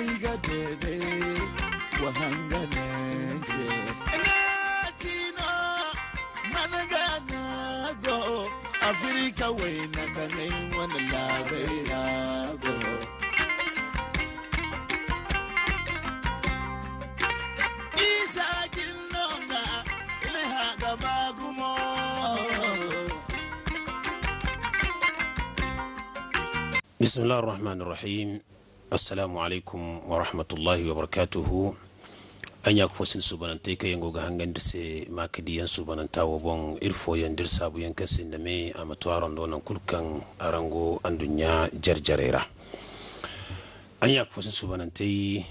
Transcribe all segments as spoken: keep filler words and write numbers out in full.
Ay ga dede wa hanga ne se. Ne tino man ga na go Afirka wayna kanay wane labai ra go. Isa ginno ga ina ha ga bagumo. Bismillahir Rahmanir Rahim. Assalamu alaikum wa rahmatullahi wa barakatuhu. Ay ɲa ka fo sin suubanantey kaŋ yaŋ go ga hangandi se ma ka diyaŋ suubananta wo boŋ, iri fooyaŋ da iri saabuyaŋ kaŋ sinda me a ma to araŋ do nangu kulu kaŋ araŋ go anduɲɲa jare-jarey ra. Ay ɲa ka fo sin suubanantey,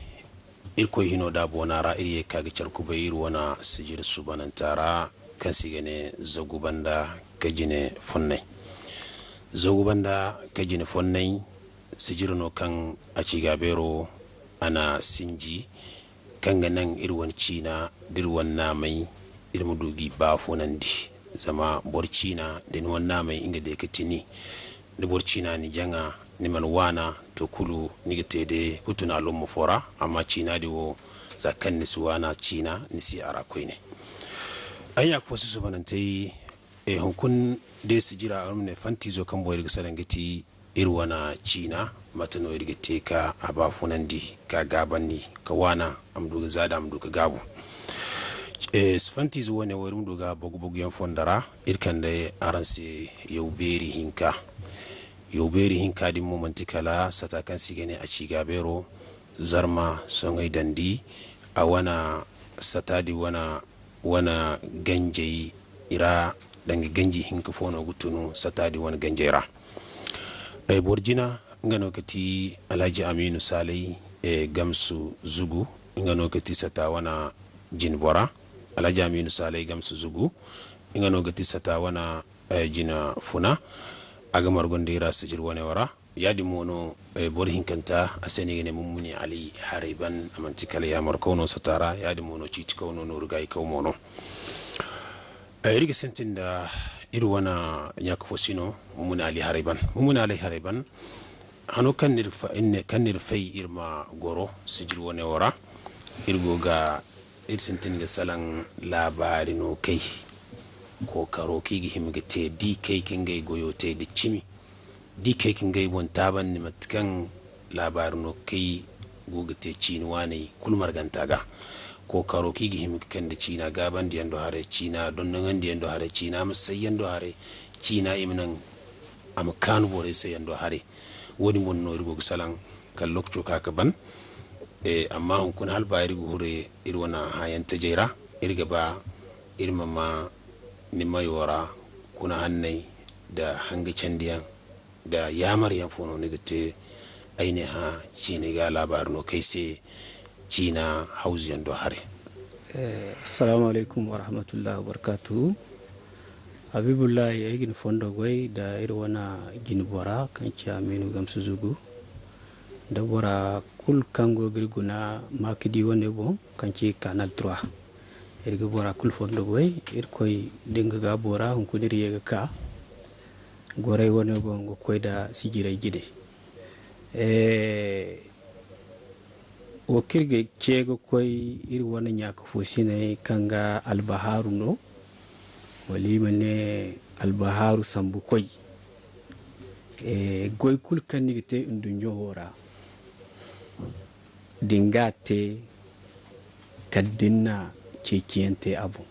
Irkoy hino da boona ra iri ye ka ga care kubay iri wane sijiri suubananta ra kaŋ se i ga ne Zagu banda ka jine fonnay. Zagu banda ka jine fonnay, sijiri no kaŋ a ci ga beero a na sinji kaŋ ga naŋ iri wane ciina da iri wane naamay iri ma du g'i baafunandi. Zama boro ciina da ni wane naamay nga day ga ti ni, da boro ciina ni jaŋa ni mana waana, to kulu ni ga te day ga tun alumma fo ra. Amma ciina din wo za kaŋ ni si waana ciina ni si a ra koyne. Ay ɲa ka fo si suubanantey, hunkuna day sijira iri ma ne fantiizo kaŋ boŋ iri ga salaŋ ga ti iri wane ciina, mate no iri ga te ka a baafunandi ka gaabandi ka waana a ma du ga zaada a ma du ga gaabu. Fantiize wane wo iri ma du ga bogu-boguyaŋ fondo ra. Iri kande araŋ se yaw beeri hinka. Yaw beeri hinka din mo manti kala sata kaŋ se i ga ne a ci gaabeero, zarma soŋay dandi. A wane sata din wane wane ganjey ra, danga ganji hinka fo no ga tunu sata din wane ganjey ra. Boro jina nga no ga ti Alhaji Aminu Salay Gamsu Zugu, nga no ga ti sata wane jinbora. Alhaji Aminu Salay Gamsu Zugu, nga no ga ti sata wane jina funa. A ga margu nda iri a sijir wane wo ra. Yaadin mo no boro hinkanta a se no i ga ne Mummuni Ali Haray Ban, a manti kala yaamar kaw no sata ra, yaadin mo no ciiti kaw no nooru gaayi kaw mo no. Iri ga sintin nda iri wane ɲaaka fo sino Mummuni Ali Haray Ban. Mummuni Ali Haray Ban, hano kaŋ no iri fay iri ma goro sijir wane wo ra, iri go ga iri sintin ga salaŋ laabaari no kay kookaro kaŋ i ga hima ga te da i kay ka ngey goyo te nda cimi. Da i kay ka ngey boŋ taabandi mate kaŋ laabaari no kay go ga te ciina waaney kulu marganta ga. Kookaro kaŋ i ga hima ga kande ciina gaabandiyaŋ do haray, ciina dondonandiyaŋ do haray, ciina ma sayyaŋ do haray, ciina i ma naŋ a ma kaanu borey sayyaŋ do haray. Wo-din boŋ no iri go ga salaŋ kala lookaco ka ga ban. Amma hunkuna hala ba iri ga hure iri wane hããyaŋ tajey ra, iri ga ba iri ma maa ni mayo ra kuna hanney nda hanga candiyaŋ nda yaamaryaŋ fo no ni ga te. Ay ne hã ciinay ga laabaari no kay se ciina hawzuyaŋ do haray. Assalaamu alaykum warahmatullahi wabarkaatuhu. Habibullahi, ay ga ni fondo goy nda iri wane jine bora kaŋ ci Aminu Gamsu Zugu nda bora kulu kaŋ go ga iri guna maakidi wane boŋ kaŋ ci Canal trois. Iri ga bora kulu fondo goy, Irkoy da nga gaabo ra hunkuna iri ye ga ka. Goray wane boŋ ga koy nda sijiray jine. Wo kaŋ iri ga ce ga koy iri wane ɲaaka fo sinay kaŋ ga albahaaru no, wala i ma ne albahaaru sambu koy. Goy kulu kaŋ ni ga te nduɲɲo wo ra, da ni ga a te kala da ni na ceeciyaŋ te a boŋ.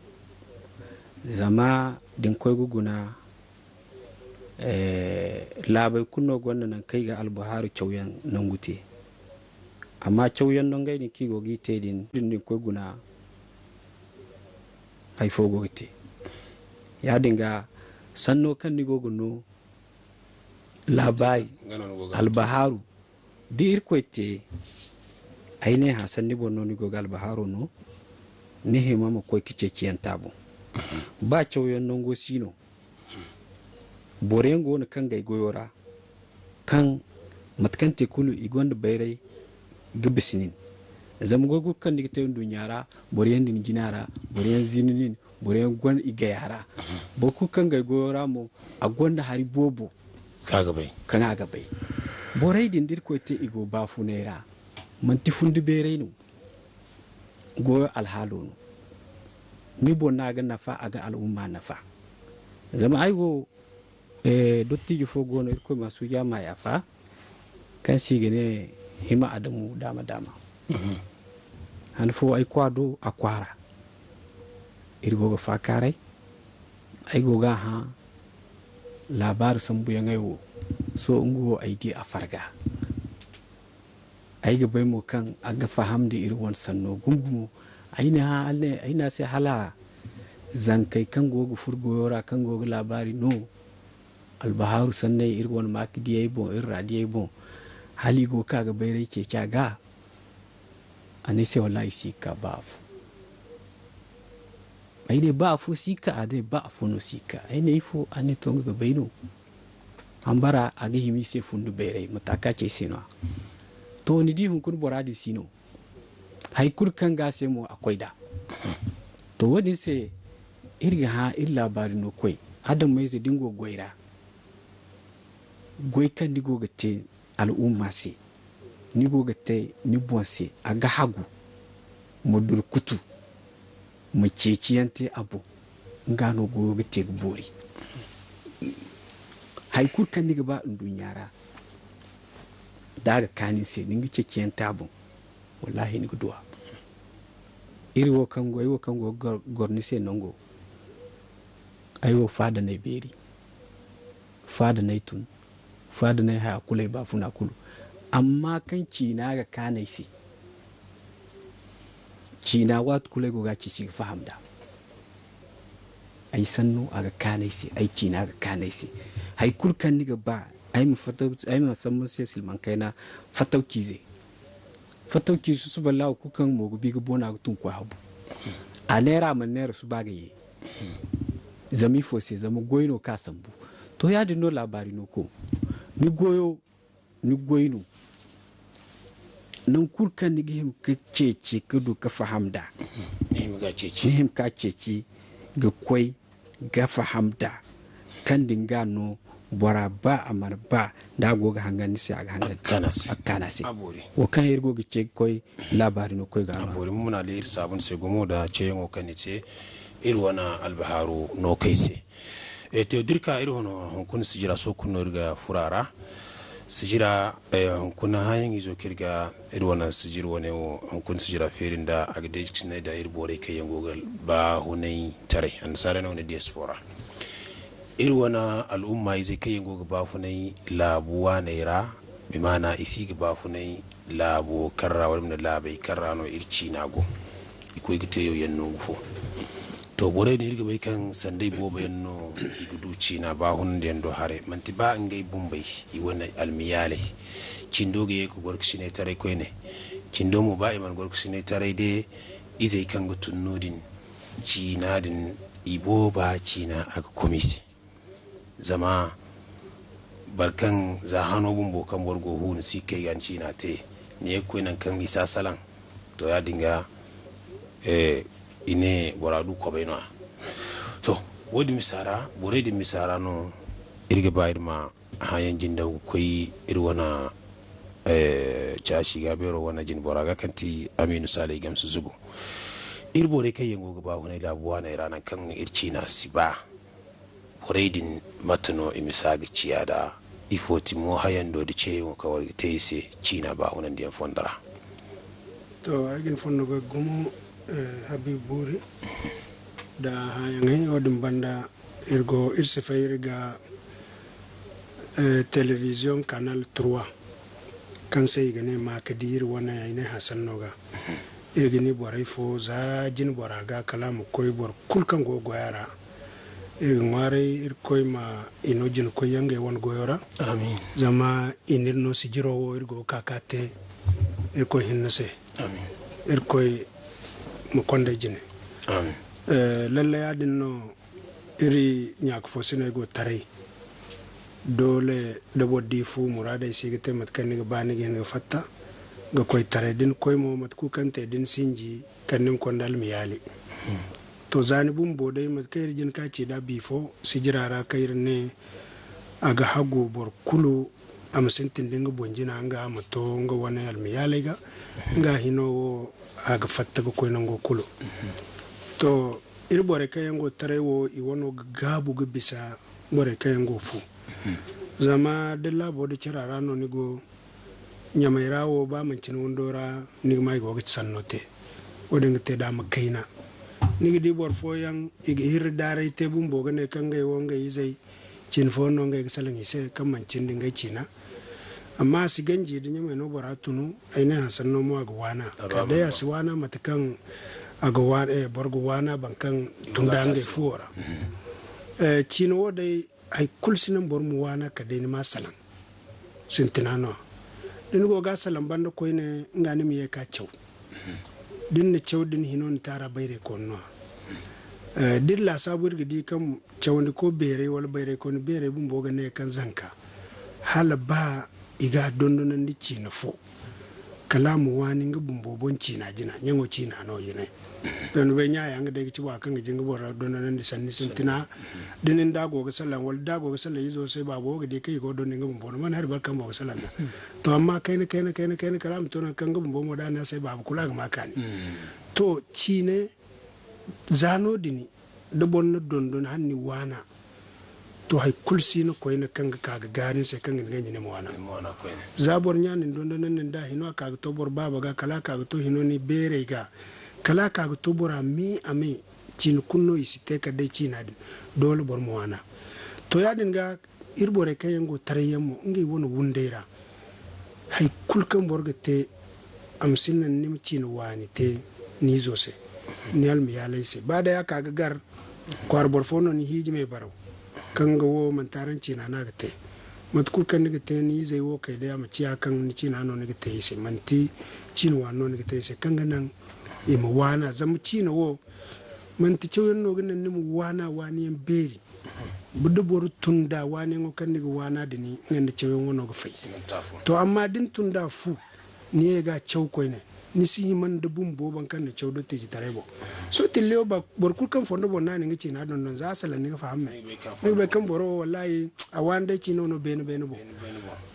Zama da ni koy ga guna, laabey kulu no gonda nangu kaŋ i ga albahaaru cawyaŋ nangu te. Amma cawyaŋ no ngey din kaŋ i go ga i te din, da ni koy guna, hari fo go ga te. Yaadin ga, sanno kaŋ ni go ga no laabaari, albahaaru, da Irkoy te, ay ne hã sanni boŋ no ni go ga albahaaro no, ni hima ma koy ka ceeciyaŋ te a boŋ. Ba cawyaŋ nango si no, boro yaŋ go no kaŋ ga ay goyo ra, kaŋ mate kaŋ te kulu i gonda bayray ga bisa nin. Zama goy kulu kaŋ ni ga te nduɲɲa ra, boro yaŋ din jina ra, boro yaŋ zina nin, boro yaŋ gonda i gaya ra. Boro kulu kaŋ ga ay goyo ra mo, a gonda hari boobo kaŋ a ga bay. Borey din da Irkoy te i go baafunay ra, Manti fundi beeray no. Goyo alhaalo no. Ni boŋ no a ga nafa, a ga al'umma nafa. Zama ay wo, eh, dottijo fo go no, Irkoy ma suuja ma yaafa, kaŋ se i ga ne Hima Adamu Daama Daama. Mhm. Han fo ay kwa do a kwaara. Iri go ga faakaaray. Ay go ga a hã laabaari sambuyaŋey wo. Sohõ nga wo ay di a farga. Ay ga bay mo kaŋ a ga faham nda iri wane sanno gumo-gumo. Ay ne hã, ay ne, ay ne a se hala zankey kaŋ go ga furo goyo ra, kaŋ go ga laabaari no, albahaaru sanney iri wane maakadiyey boŋ, iri raadiyey boŋ, hala i go ga ka ga bayray ceeci a ga. A ne ay se, wallaahi, i si ga ka ba afo. Ay ne, ba afo si ga ka? A ne, ba afo no si ga ka. Ay ne, ifo? A ne, to, nga ga bay no. Hambara, a ga hima i se fundu bayray, mate kaŋ a ci ay se no-ya. To, ni di, hunkuna bora din si no. Hay kulu kaŋ ga a se mo, a koy nd'a. To, wo-din se, iri ga hã iri laabaari no koy. Adamayze da ni go ga goy ra, goy kaŋ ni go ga te al'umma se, ni go ga te ni boŋ se, a ga hagu, ma durkutu, ma ceeciyaŋ te a boŋ. Nga no goyo ga te ga boori. Hay kulu kaŋ ni ga ba nduɲɲa ra, da a ga kaanu ni se, da ni ga ceeciyaŋ te a boŋ, wallaahi ni ga du a. Iri wo kaŋ go, ay wo kaŋ go ga gor, gor ni se nango, ay wo faada n'ay beeri, faada n'ay tun, faada n'ay haya kulu, ay baafuna kulu. Amma kaŋ ciina ga kaanu ay se, ciina waati kulu ay go ga a ceeci ga faham nd'a. Ay sanno a ga kaanu ay se, ay ciina ga kaanu ay se. Hay kulu kaŋ ni ga ba, ay ma fattaw-, ay ma sambu ni se silmaŋ kayna fattawciize. Fattawci susuba laawa kulu kaŋ mo ga bi ga boona ga tun ga koy habu. A neera, a mana neera suba ga ye. Zama ifo se, zama goy no ka sambu. To, yaadin no laabaari no ko. Ni goyo, ni goy no. Nangu kulu kaŋ ni ga hima ka ceeci ka du ka faham nd'a. Ni hima ka ceeci. Ni hima ka ceeci ga koy ga faham nd'a kaŋ din ga no bora ba a mana ba, da a go ga hangan ni se, a ga hangan a ga kaanu a se. A ga kaanu a se. A boori. Wo kaŋ iri go ga ce ga koy laabaari no koy ga a no. A boori, muna da iri saabu ni se gumo da ceeyaŋo kaŋ ni te iri wane albahaaru no kay se. E, te da iri ka iri wane hunkuna sijira sohõ kulu no iri ga furo a ra. Sijira, eh, hunkuna hããyaŋ izo kaŋ iri ga iri wane sijir wane wo, hunkuna sijira feeri nda a ga deeji ga sinay da iri borey kaŋ yaŋ go ga baafunay taray, annasaarey no ga ne diaspora. Iri wane al'umma izey kaŋ yaŋ go ga baafunay laabu waaney ra, bi maana i si ga baafunay laabo kaŋ ra wala i ma ne laabey kaŋ ra no iri ciina go. I koy ga te yawyaŋ nangu fo. To, borey din iri ga bay kaŋ sanda i boobo yaŋ no i ga du ciina baahunandiyaŋ do haray. Manti ba ngey bumbey, i wane almiyaaley. Cindo ga ye ga gorokasinay taray koyne. Cindo mo ba i mana gorokasinay taray day, izey kaŋ ga tun no-din, ciina din, i booba ciina a ga kom i se. Zama boro kaŋ za hano bumbo kaŋ boro go hu, ni si kay ga ni ciina te, ni ye ga koy nangu kaŋ i si a salaŋ, to, yaadin ga, eh, i ne bora du kobay no-ya. To, wo-din misa ra, borey din misa ra no iri ga ba iri ma hããyaŋ jindaw ga koy iri wane, eh, caasi ga beero wane jinbora ga kaŋ ti Aminu Saley Gamsu Zugu. Iri borey kaŋ yaŋ go ga baafunay laabu waaney ra, nangu kaŋ iri ciina si ba. Borey din, mate no i misa ga ciya nd'a? Ifo ti mo hayando nda ceeyaŋo kaŋ war ga te i se ciina baahunandiyaŋ fondo ra? To, ay ga ni fondo goy gumo, eh, Habiibu Buuri nda hããyaŋey. Wo-din banda, iri go, iri si fay iri ga, eh, television Canal trois, kaŋ se i ga ne Maakadi, iri wane, ay ne Hasan no ga. Iri ga ni borey fo za jine bora ga, kala a ma koy boro kulu kaŋ go ga goy a ra. Iri ga ŋwaaray Irkoy ma i no jina koyyaŋ ngey wane goyo ra. Amin. Zama i n'iri no sijiro wo, iri go ga ka ka te Irkoy hinne se. Amin. Irkoy ma kond'ey jine. Amin. Eh, lalle yaadin no, iri ɲaaka fo siney go taray. Doole da boro di fu, muraadey si ga te mate kaŋ ni ga ba, ni ga hin ga fatta ga koy taray. Da ni koy mo, mate kulu kaŋ te da ni sinji, kala ni ma konda almiyaali. To, za ni bumbo day, mate kaŋ iri jin ka ci nd'a bifo, sijira ra kaŋ iri ne a ga hagu boro kulu a ma sintin da nga boŋ jina, nga a ma to nga wane almiyaaley ga, nga hino wo a ga fatta ga koy nango kulu. To, iri borey kaŋ yaŋ go taray wo, i wano ga gaabu ga bisa borey kaŋ yaŋ go fu. Zama da laabo da cara ra no ni go, ɲamay ra wo, ba manci ni windo ra, ni ga ma i go ga sanno te. Wo-din ga te daama kayna. Ni ga di boro fooyaŋ, i ga hirri daaray te bumbo ga ne kaŋ ngey wo, ngey izey, ciine fooyaŋ no ngey ga salaŋ i se, kaŋ manci nda ngey ciina. Amma a si ganji, da ɲamay no bora tunu, ay ne hanse no mo a ga waana. Kala day a si waana mate kaŋ a ga waana, eh, boro ga waana boro kaŋ tunda ngey fuwo ra. Eh, ciine wo day, hay kulu si naŋ boro ma waana kala day ni ma salaŋ. Sintina no. Da ni go ga a salaŋ banda koyne, nga ni ma ye ka caw. Da ni na caw, da ni hino ni taara bayray kooni no. Eh, da iri laasaabu iri ga di kaŋ cawandi ko beeray wala bayray kooni beeray bumbo ga ne kaŋ zanka. Hala ba i ga a dondonandi ciine fo. Kala a ma waani nga bumbo boŋ ciina jina, ɲaŋo ciina no jine. Doŋ ni bay ɲaaya nga day ga ci bora kaŋ ga jin ga boro dondonandi sanni sintina. Da nin da a go ga salaŋ, wala da a go ga salaŋ izo se, baabo wo ga di kaŋ i go ga dondi nga bumbo no, mana hari bare kaŋ boro ga salaŋ nd'a. To, amma kayna, kayna, kayna, kayna, kala a ma to nangu kaŋ nga bumbo mo da a ne a se baabo kulu a ga ma kaani. To, ciine, za no-din, da boro na dondon hala ni waana. To, hay kulu si no koyne kaŋ ga ka ga gaari ni se kaŋ ga ni ganji ni ma waana. Ni ma waana koyne. Za boro ɲa na ni dondonandi nda hino a ka ga to boro baaba ga, kala a ka ga to hino ni beeray ga, kala a ka ga to bora me a me, ciine kulu no i si te kala day ciina din. Doole boro ma waana. To, ya-din ga, iri borey kaŋ yaŋ go taray yaŋ mo, ngey wane wunday ra. Hay kulu kaŋ boro ga te, a ma si naŋ ni ma ciine waani te ni izo se, ni almayaaley se. Ba day a ka ga gar, kwaara boro fo no ni hiiji me baraw, kaŋ nga wo manti araŋ ciina no a ga te. Mate kulu kaŋ ni ga te ni izey wo kay day, a ma ciya kaŋ ni ciina no ni ga te i se, manti ciine waani no ni ga te i se, kaŋ ga naŋ i ma waana. Zama ciine wo, manti cawyaŋ no ga naŋ ni ma waana waani yaŋ beeri. Da boro tun da waaniyaŋo kaŋ ni ga waana din, nga nda cawyaŋo no ga fay. To, amma da ni tun da fu, ni ye ga caw koyne, ni si hima nda bumbo boro kaŋ na caw dottiijitaray boŋ. Sohõ tilliyo ba, boro kulu kaŋ fondo boŋ no a na nga ciina dondon, za a salaŋ ni ga faham me. Ni ga bay kaŋ boro wo, wallahi, a waani day ciino no beene-beene boŋ.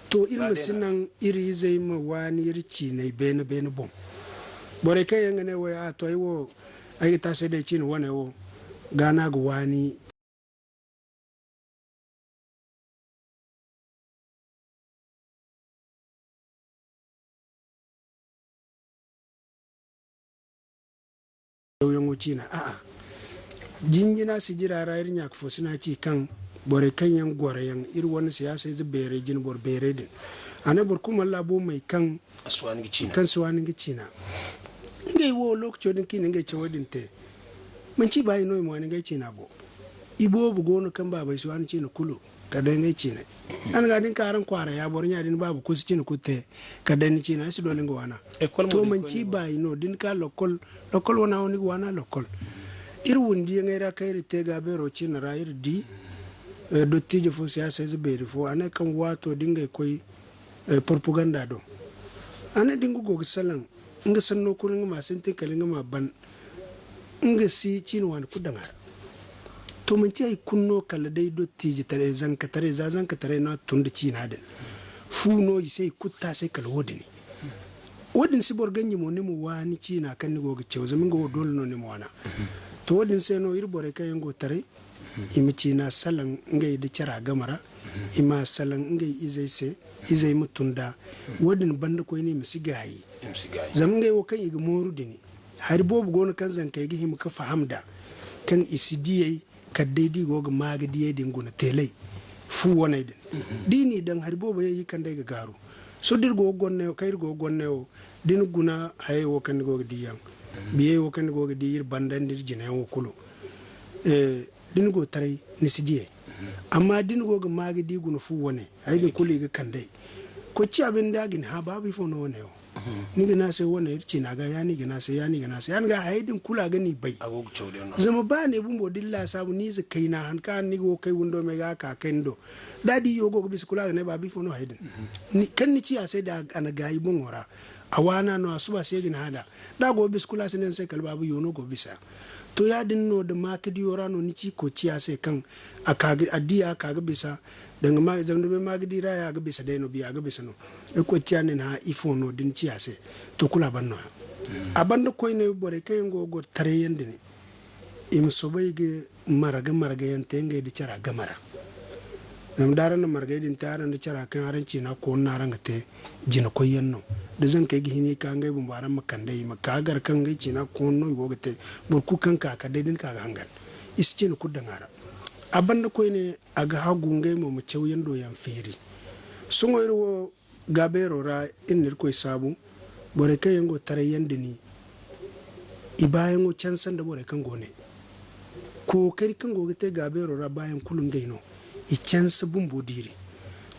To, iri ma si naŋ iri izey ma waani iri ciiney beene-beene boŋ. Borey kaŋ yaŋ ga ne wo, a to, ay wo, ay ga te a se day ciine wane wo, ga no a ga waani. Yawyaŋo ciina, a'a. Jinjina sijira ra iri ɲaaka fo sina ci kaŋ borey kaŋ yaŋ goro yaŋ, iri wane siyaasa ize beerey, jine boro beerey din. A ne boro kulu mana laabo may kaŋ A si waani nga ciina. Kaŋ si waani nga ciina. Ngey wo, lokaco din kaŋ i na ngey cawo din te, manci i ba i no i ma waani ngey ciina bo. I boobo go no kaŋ baabey si waani ciina kulu, kala day ngey ciinay. Araŋ ga da ni ka araŋ kwaara ya, boro ɲa da ni baaba kulu si ciina kulu te, kala day ni ciina, ay si doole nga waana. To, manci i ba i no, da ni ka lokkol, lokkol wana wo ni ga waana lokkol. Iri wundiyaŋey ra kaŋ iri te gaabeero ciina ra, iri di, eh, dottijo fo, siyaasa ize beeri fo, a ne kaŋ waato da ngey koy eh, propaganda do. A ne da nga go ga salaŋ, nga sanno kulu nga ma sintin kala nga ma ban, nga si ciine waani kulu daŋ a ra. To, manci hay kulu no kala day dottiijitaray, zankataray, za zankataray no a tun da ciina din. Fu no i se i kulu taasay kala wo-din. Wo-din si boro ganji mo ni ma waani ciina kaŋ ni go ga caw, zama nga wo doole no ni ma waana. To, wo-din se no iri borey kaŋ yaŋ go taray, I ma ciina salaŋ ngey nda cara game ra, i ma salaŋ ngey izey se, izey ma tun nd'a. Wo-din banda koyne i ma si gaayi. I ma si gaayi. Zama ngey wo kaŋ i ga mooru din, hari boobo go no kaŋ zankey ga hima ga faham nd'a, kaŋ i si diyey, kala day da i go ga maa ga diyey din guna teelay, fu waney din. Da i n'i daŋ, hari boobo yaŋ i kand'ey ga gaaru. Sohõ da iri go ga gonney wo, kaŋ iri go ga gonney wo, da ni guna hayey wo kaŋ ni go ga di yaŋ, biyey wo kaŋ ni go ga di iri banda nda iri jinayaŋ wo kulu, eh, da ni go taray, ni si diyey. Amma da ni go ga maa ga di guna fu wane, hayey din kulu i ga kand'ey. Koy ciya binde a ga ni hã, baaba ifo no wane wo? Ni ga ne a se wane iri ciina ga, ya no i ga ne a se, ya no i ga ne a se. Ya no ga hayey din kulu a ga ni bay. Zama ba ne bumbo da ni laasaabu, ni ize kayna, han kaŋ ni ga wo kay windo me ga a ka kay ni do. Da a di yo go ga bisa kulu a ga ne, baaba, ifo no hayey din? Ni, kaŋ ni ci a se da a na gaayi boŋo ra. A waana no, a suba se ga ni hã nd'a. Da a go ga bisa kulu a si ne ni se kala baaba yo no go ga bisa. To, ya-din no da maakadiyo ra no ni ci koy ciya se kaŋ a ka ga, a di a ka ga bisa. Danga ma, zama da bay maakadi ra ya a ga bisa day no, biya a ga bisa no. Ay koy ciya ne ni hã ifo no da ni ciya se. To, kulu a ban no-ya. A banda koyne borey kaŋ yaŋ go ga goro taray yaŋ din, i ma soobay ga marga marga yaŋ te ngey da cara game ra. Zama da araŋ na margey din te araŋ da cara kaŋ araŋ ciina koonu no araŋ ga te, jina koyyaŋ no. Da zankey ga hin i ka ngey bumbo araŋ ma kand'ey, i ma ka gar kaŋ ngey ciina koonu no i go ga te. Boro kulu kaŋ ka kala day da ni ka ga hangan, i si ciina kulu daŋ a ra. A banda koyne a ga hagu ngey mo ma cawyaŋ do yaŋ feeri. Sohõ iri wo gaabeero ra, iri na Irkoy saabu, borey kaŋ yaŋ go taray yaŋ da ni, i baayaŋo canse nda borey kaŋ go ne. Kookari kaŋ go ga te gaabeero ra, baayaŋ kulu ngey no. I canse bumbo diiri.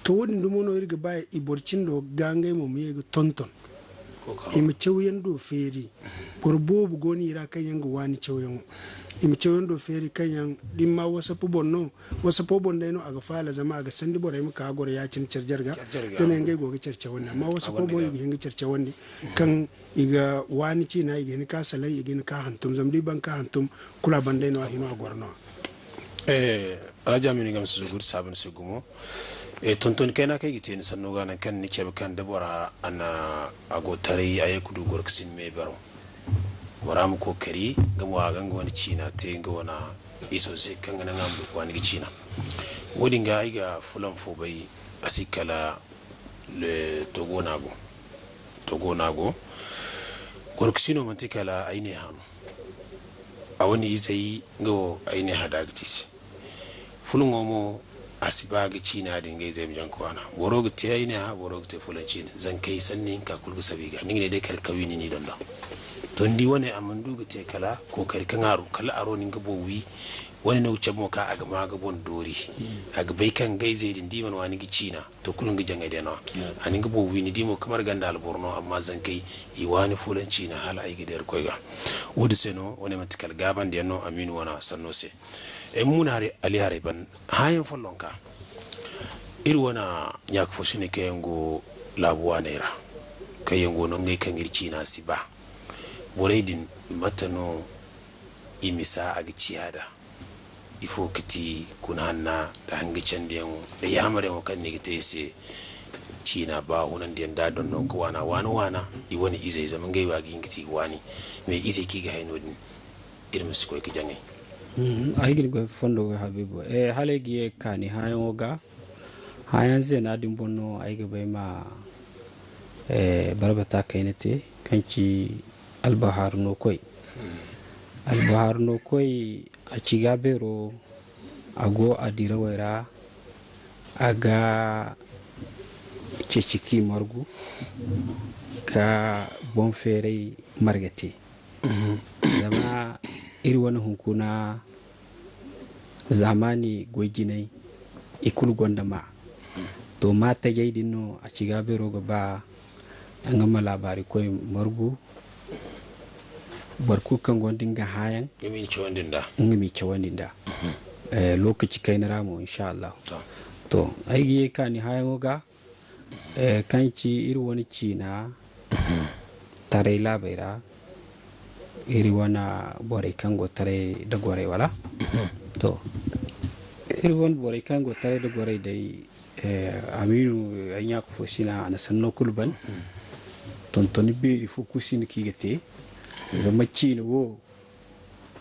To, wo-din dumo no iri ga ba i boro cindo ga ngey mo ma ye ga tonton. I ma cawyaŋ do feeri. Boro boobo go no i ra kaŋ yaŋ ga waani cawyaŋo. I ma cawyaŋ do feeri kaŋ yaŋ, da ni ma WhatsApp boŋ no, WhatsApp boŋ day no a ga faala, zama a ga sandi borey ma ka goro ya-cine care jarga. Da ne ngey go ga care cawandi, amma WhatsApp boŋ i ga hin ga care cawandi, kaŋ i ga waani ciina, i ga hin ka salaŋ, i ga hin ka hantum, zama da i ban ka hantum, kulu a ban day no a hino a goro no. Eh, Alhaji Aminu, ni ga ma si zugu da saabu ni se gumo. Eh, tontoni kayna kaŋ i ga te ni sanno ga, nangu kaŋ ni cabe kaŋ da bora a na a go taray, a ye ga du goro ga sinda meebaro. Bora ma kookari nga mo a ga nga wane ciina te nga wane izo se kaŋ ga naŋ a ma du ga waani ga ciina. Wo-din ga ay ga fulan fo bay, a si kala le Togo no a go. Togo no a go. Gorkusino manti kala ay ne hã no. A wane izey nga wo ay ne hã da a ga ti se. Fulaŋo mo, a si ba ga ciina din ga izey ma jaŋ ga waana. Boro ga te ay ne hã, boro ga te fulaŋ ciina. Zankey sanni hinka kulu ga sabu i ga. Ni ga ne day kala kawi ni n'i dondon. To ni di wane a mana du ga te kala kookari kaŋ aro, kala aro na nga boŋ wi. Wane no ga cabe mo kaŋ a ga ma ga boŋ doori. A ga bay kaŋ nga izey din da i mana waani ga ciina. To, kulu nga jaŋay day no-ya. A na nga boŋ wi, ni di mo, kamar ganda alboro no, amma zankey, i waani fulaŋ ciina hala ay ga di Irkoy ga. Wo-din se no, wane manti kala gaabandiyaŋ no Aminu wane sanno se. Ay ma muna hari, Ali haray ban, hããyaŋ follonka. Iri wane ɲaaka fo si ne kaŋ yaŋ go laabu waaney ra, kaŋ yaŋ go no ngey kaŋ iri ciina si ba. Borey din, mate no i misa a ga ciya nd'a? Ifo ga ti kuna hanna nda hanga candiyaŋo nda yaamaryaŋo kaŋ ni ga te i se? Ciina ba hunandiyaŋ da dondon ga waana, waana, waana, i wane izey, zama ngey wo a ga hin ga ti i ga waani. Me izey kaŋ i ga hay noodin, iri ma si koy ga jaŋay. Mhm. Ay ga ni goy fondo ga, Habiibu. Eh, hala ay ga ye ga ka ni hããyaŋo ga. Hããyaŋ zeena din boŋ no ay ga bay ma, eh, barbata kayna te, kaŋ ci Albahaaru no koy. Albahaaru no koy, a ci ga beero, a go a dirawey ra, a ga ceeci k'i margu, ka boŋ feeray marga te. Zama iri wane hunkuna, zaamaani goy jinay, i kulu gonda maa. To, maa tajey din no a ci ga beero ga ba nga ma laabaari koy margu. Boro kulu kaŋ gonda nga hããyaŋ, nga m'i cawandi nd'a. Nga m'i cawandi nd'a. Eh, lokaci kayna ra mo, insha Allah. To. To, ay ga ye ka ni hããyaŋo ga, Eh, kaŋ ci iri wane ciina taray laabey ra, iri wane borey kaŋ go taray da gorey, wala? To, iri wane borey kaŋ go taray da gorey day, eh, Amiinu, ay ɲaaka fo sina, a na sanno kulu ban. Tontoni beeri fo kulu sinda kaŋ i ga te. Zama ciina wo,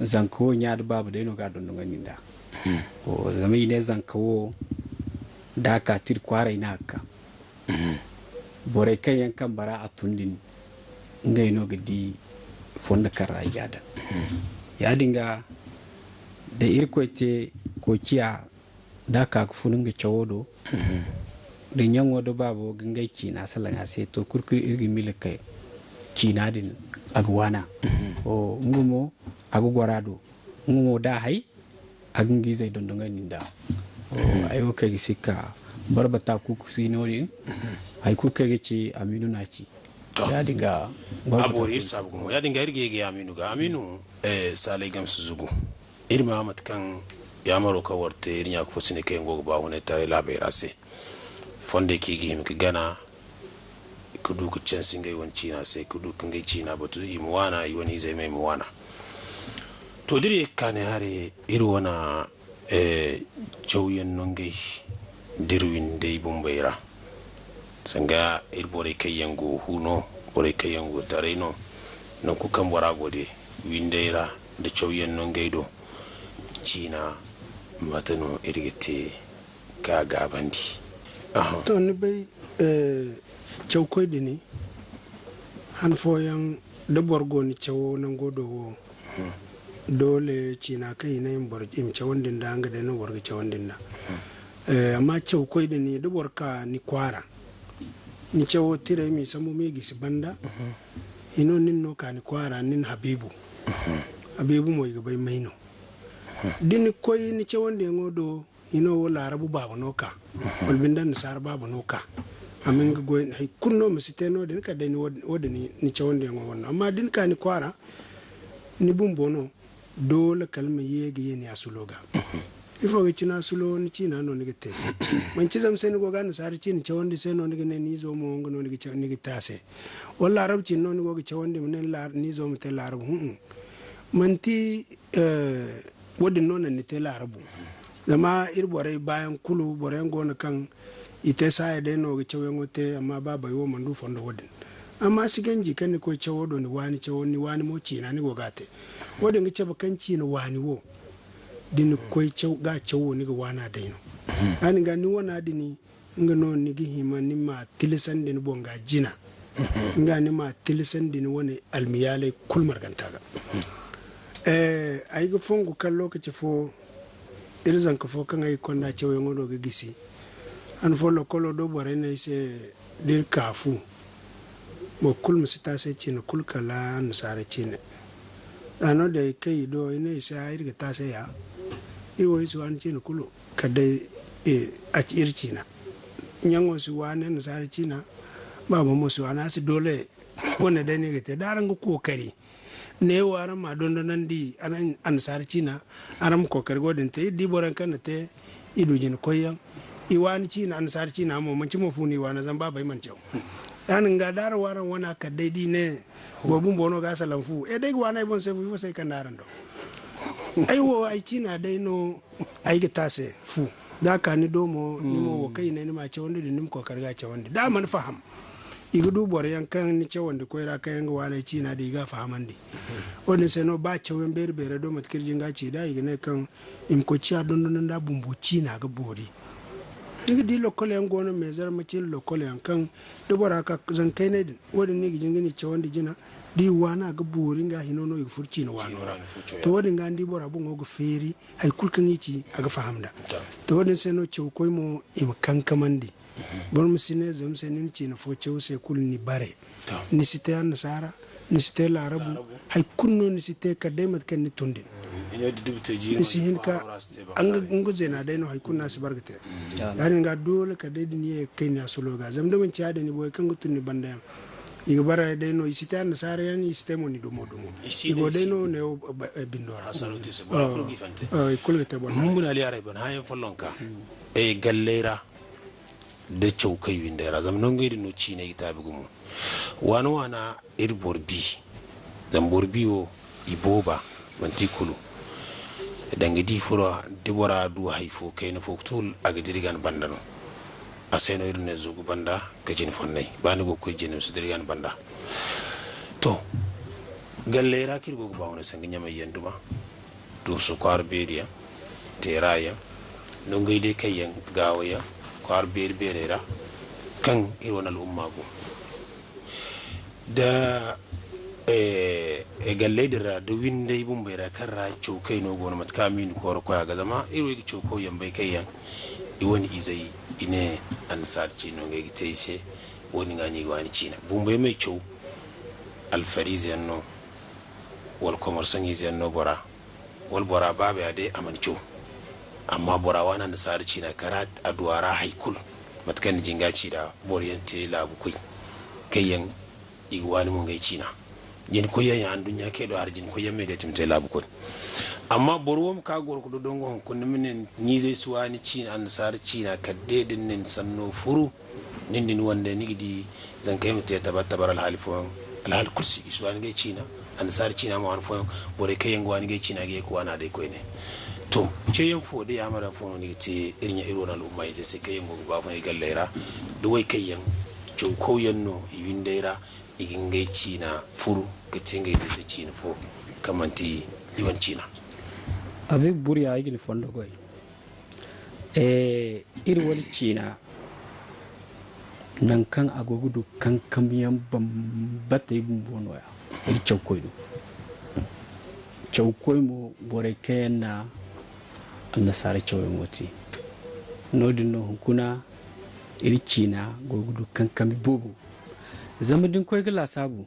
zanka wo, ɲa da baaba day no ga a dondonandi nd'a. Wo, zama i ne zanka wo, da a ka tira kwaaray no a ga ka. Borey kaŋ yaŋ kambe ra a tun din, ngey no ga di fondo kaŋ ra i ga a daŋ. Ya-din ga, da Irkoy te koociya, da a ka ga fun nga cawo do, da ɲaŋo da baabo ga ngey ciina salaŋ a se, to, kulu kulu iri ga miila kay ciina din, a ga waana. O, nga mo, a ga goro a do. Nga mo, da a hay, a ga nga izey dondonandi nd'a. O, ay wo kaŋ ay ga sikka, barbata kuuku si noodin, hay kulu kaŋ ay ga ci, Amiinu no a ci. To. Yaadin ga a boori iri saabu gumo. Yaadin ga iri ga ye ga Aminu ga. Aminu, eh, Saalay Gamsu Zugu. Iri ma mate kaŋ yaamaro kaŋ war te, iri ɲa ka fo si ne kaŋ yaŋ go ga ba hunay taray laabey ra se. Fondey kaŋ i ga hima ka gana, ka du ka cansi ngey wane ciina se, ka du ka ngey ciina batu, i ma waana, i wane izey mo i ma waana. To, da iri ye ka kaa ne haray, iri wane, eh, cawyaŋ nongey da iri windey bumbey ra. Sanga iri borey kaŋ yaŋ go hu no, borey kaŋ yaŋ go taray no, nangu kulu kaŋ bora go day, windey ra nda cawyaŋ nongey do, ciina, mate no iri ga te ka gaabandi? Aha. To, ni bay, eh, cawkoy din, han fooyaŋ, da boro go ni cawo nango do wo, doole ciina kaŋ i ne i ma boro, i ma cawandi nd'a, nga day no boro ga cawandi nd'a. Eh, amma cawkoy din, da boro ka ni kwaara, ni cawo tiray m'i sambu m'i gisi banda, hino nin no ka ni kwaara, nin Habiibu. Habiibu mo, i ga bay may no. Da ni koy ni cawandiyaŋo do, hino wo Laarabu baaba no ka, wala binde Annasaara baaba no ka. A ma nga goy, hay kulu no ma si te noodin, kala day ni wo-, woodin ni, ni cawandiyaŋo wane no. Amma da ni ka ni kwaara, ni bumbo no, doole kala ma ye ga ye ni asulo ga. Ifo ga cine asulo, ni ciina no ni ga te. Manti zama se ni go ga Annasaara ciina cawandi se no ni ga ne ni izo mo nga no ni ga ca-, ni ga te a se. Wala Laarabu ciina no ni go ga cawandi ma ne ni Laar-, ni izo ma te Laarabu. Hun-un. Manti Eh, woodin no naŋ ni te Laarabu. Zama iri borey baayaŋ kulu, boroyaŋ go no kaŋ i te saaya day no ga cawyaŋo te, amma baabey wo mana du fondo woodin. Amma si ganji kaŋ ni koy cawo do, ni waani cawo, ni waani mo ciina ni go ga a te. Woodin ga cabe kaŋ ciina waani wo, da ni koy caw-, ga cawo, ni ga waana day no. Yaadin ga ni wana din, nga no ni ga hima ni ma tilasandi ni boŋ ga jina. Nga ni ma tilasandi ni wane almiyaaley kulu marganta ga. Eh, ay ga fongu kaŋ lokaci fo, iri zanka fo kaŋ ay ga konda cawyaŋo do ga gisi. Han fo lokolo do borey ne ay se da iri ka fu, boro kulu ma si te a se ciine kulu kala Annasaara ciine. A no day kaŋ i do, ay ne i se, a iri ga te a se ya. Iri wo, iri si waani ciine kulu. Kala day, eh, a ci iri ciina. Ɲaŋo si waani Annasaara ciina, baabo mo si waani, a si doole wane day no i ga te. Da araŋ ga kookari, neewo araŋ ma a dondonandi, araŋ Annasaara ciina, araŋ ma kookari ga wo-din te. Iri di boroyaŋ kaŋ na te, i du jina koyyaŋ, i waani ciina, Annasaara ciina mo, manti mo fu no i waana, zama baabey mana caw. Yaadin ga da araŋ wo araŋ wana kala day da i ne, boro bumbo no ga salaŋ fu. Eh, day ga waani ay boŋ se fu, ifo se ay kande araŋ do? Ay wo, ay ciina day no, ay ga te a se fu. Da a ka ni do mo, ni mo wo kaŋ i ne ni ma a cawandi din, ni ma kookari ga a cawandi. Da a mana faham, i ga du boroyaŋ kaŋ ni cawandi koy ra, kaŋ yaŋ ga waaney ciina din, i ga a fahamandi. Wo-din se no, ba cawyaŋ beeri-beerey do, mate kaŋ iri jin ga ci nd'a, i ga ne kaŋ i ma koy ciya dondonandi a bumbo ciina ga boori. Ni ga di lokol yaŋ go no, meezer ma cine lokol yaŋ kaŋ da bora ka zankayney din, wo-din no i ga jin ga ni cawandi jina, da i waana ga boori, nga hino no i ga furo ciina waano ra. To, wo-din ga ni di bora boŋo ga feeri, hay kulu kaŋ i ci, a ga faham nd'a. To, wo-din se no cawkoy mo, i ma kankamandi. Boro ma si ne, zama se ni na ciina fo caw se kulu ni bare. Ni si te Annasaara, ni si te Laarabu, hay kulu no ni si te kala day mate kaŋ ni tun din. Ni si hin ka, nga, nga zeena day no hay kulu no a si bar ga te. Yaadin ga doole kala day da ni ye ga kay ni asulo ga. Zama da manti yaadin, boro kaŋ ga tun ni banda yaŋ, i ga bara day no, i si te Annasaara yaŋ, i si te mo ni dumo-dumo. I go day no neewo bindo ra. I kulu ga te boro. Galley ra da cawkay windey ra, zama nongey din no ciinay ga taabi gumo. Waana-waana iri boro bi, zama boro bi wo, i booba, manti i kulu. Danga da i furo, da bora du hay fo, kayna fo ga tugu, a ga dira gana banda no. A se no iri ne zugu banda ga jine fonnay. Ba ni go ga koy jine, ma si dira gana banda. To, galley ra kaŋ iri go ga ba wane sanga ɲamay yaŋ duma. Dursu kwaara beeri yaŋ, teera yaŋ, nongey day kaŋ yaŋ gaawo yaŋ, kwaara beeri beerey ra, kaŋ iri wane al'umma go. Da, eh, eh, galley din ra, da windey bumbey ra, kaŋ ra cawkay no go no, mate kaŋ Amiinu Kooro koy a ga, zama iri wo iri ga cawkaw yaŋ bay kaŋ yaŋ, i wane izey, i ne annasaara ciino ngey ga te i se, wo-din ga no i ga waani ciina. Bumbey may caw, alfariize yaŋ no, wala komarsaŋiize yaŋ no bora, wala bora baaba ya day a mana caw. Amma bora waani annasaara ciina kala a du a ra hay kulu. Mate kaŋ ni jin ga ci nd'a boro yaŋ te laabu koy, kaŋ yaŋ i ga waani mo ngey ciina. Jina koyyaŋ ya, anduɲɲa kay do hari jina koyyaŋ me day ti ma te laabu koy. Amma boro wo ma ka goro ga dodongo hunkuna, ni ma ne ni izey si waani ciina, annasaara ciina, kala day da ni na ni sanno furu, nin da ni wande ni ga di, zankey ma te tabar-tabar alhaali fooyaŋ, alhaali kulu si, i si waani ngey ciina, annasaara ciina ma waani fooyaŋ, borey kaŋ yaŋ ga waani ngey ciina ga ye ga waana day koyne. To, ceeyaŋ fo da yaamar yaŋ fo no ni ga te iri ɲa iri wane al'umma ize se kaŋ yaŋ go ga baafunay galley ra, da way kaŋ yaŋ cawkawyaŋ no i windey ra, i ga ngey ciina furu ga te ngey do se ciina fo kaŋ manti i wane ciina. Abi buriya, ay ga ni fondo goy. Eh, iri wane ciina, nangu kaŋ a go ga du kankamyaŋ bambatey bumbo nooya, iri cawkoy do. Cawkoy mo, borey kaŋ yaŋ na annasaara cawyaŋo te. Noodin no hunkuna iri ciina go ga du kankami boobo. Zama da ni koy ga laasaabu,